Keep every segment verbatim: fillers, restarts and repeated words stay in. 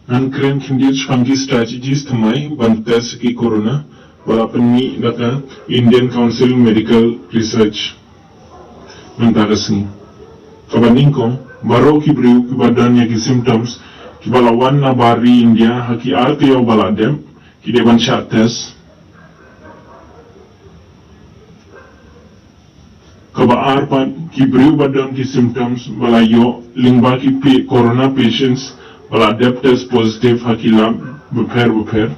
Ngan kren khyndiat shaphang ki strategies thymmai ban test ki corona ba la pynmih da ka Indian Council Medical Research mynta ka sngi. Kaba nyngkong, baroh ki briew kiba don ïa ki symptoms kiba la wan na bar ri India ha ki ar taïew ba la dep, ki dei ban shah test. Kaba ar pat, ki briew ba don ki symptoms ba la ïoh lyngba ki corona patients ba la dep test positive ha ki lab bapher bapher.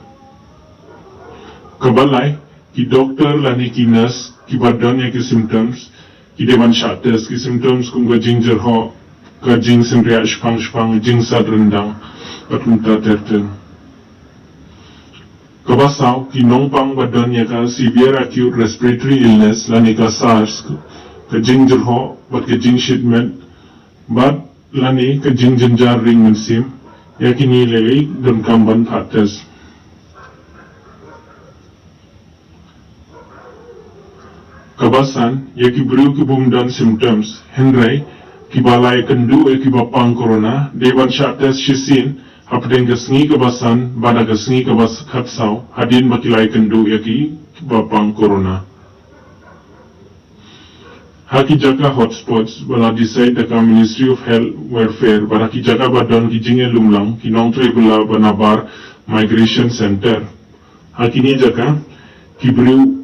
Kaba lai, ki doktor lane ki nurse kiba don ïa ki symptoms, ki dei ban shah test. Ki symptoms kum ka jingjyrhoh, ka jingsynriah shipang shipang, jingsat ryndang, bad kumta ter ter. Kaba saw, ki nongpang ba don ïa ka severe acute respiratory illness lane ka SARS, ka jingjyrhoh bad ka jingshit met bad lane ka jingjynjar ring mynsiem, ïa kine lei lei donkam ban phah test. Kaba san, ïa ki briew ki bym don symptoms hynrei kiba la ïakynduh ïa kiba pang corona, dei ban shah test shisien hapdeng ka sngi kaba san bad ha ka sngi kaba khatsaw hadien ba ki la ïakynduh ïa kiba pang corona. Ha ki jaka hotspots ba la decide da ka Ministry of Health Welfare bad ha ki jaka ba don ki jingïalumlang, ki nongtrei bylla ba na bar migration center, ha kine jaka, ki briew,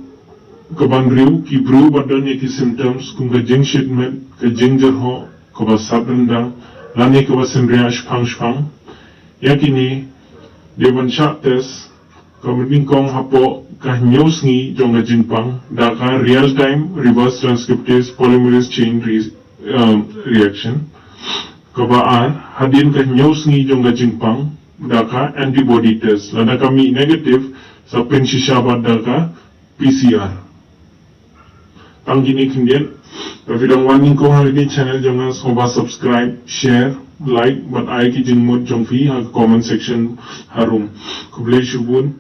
kaba hynriew, ki briew ba don ïa ki symptoms kum ka jingshit met, ka jingjyrhoh, kaba sat ryndang lane kaba synriah shipang shipang, ïa kine dei ban shah test. Kaba nyngkong, hapoh ka hynñiew sngi jong ka jingpang da ka real time reverse transcriptase polymerase chain re, um, reaction. Kaba ar, hadien ka hynñiew sngi jong ka jingpang da ka antibody test, lada ka mih negative, sa pynshisha bad da ka P C R. Tang kine khyndiat. Ba phi dang wan nyngkong ha kane channel jong nga, sngewbha subscribe, share, like bad ai ki jingmut jong phi ha comment section harum. Khublei shibun.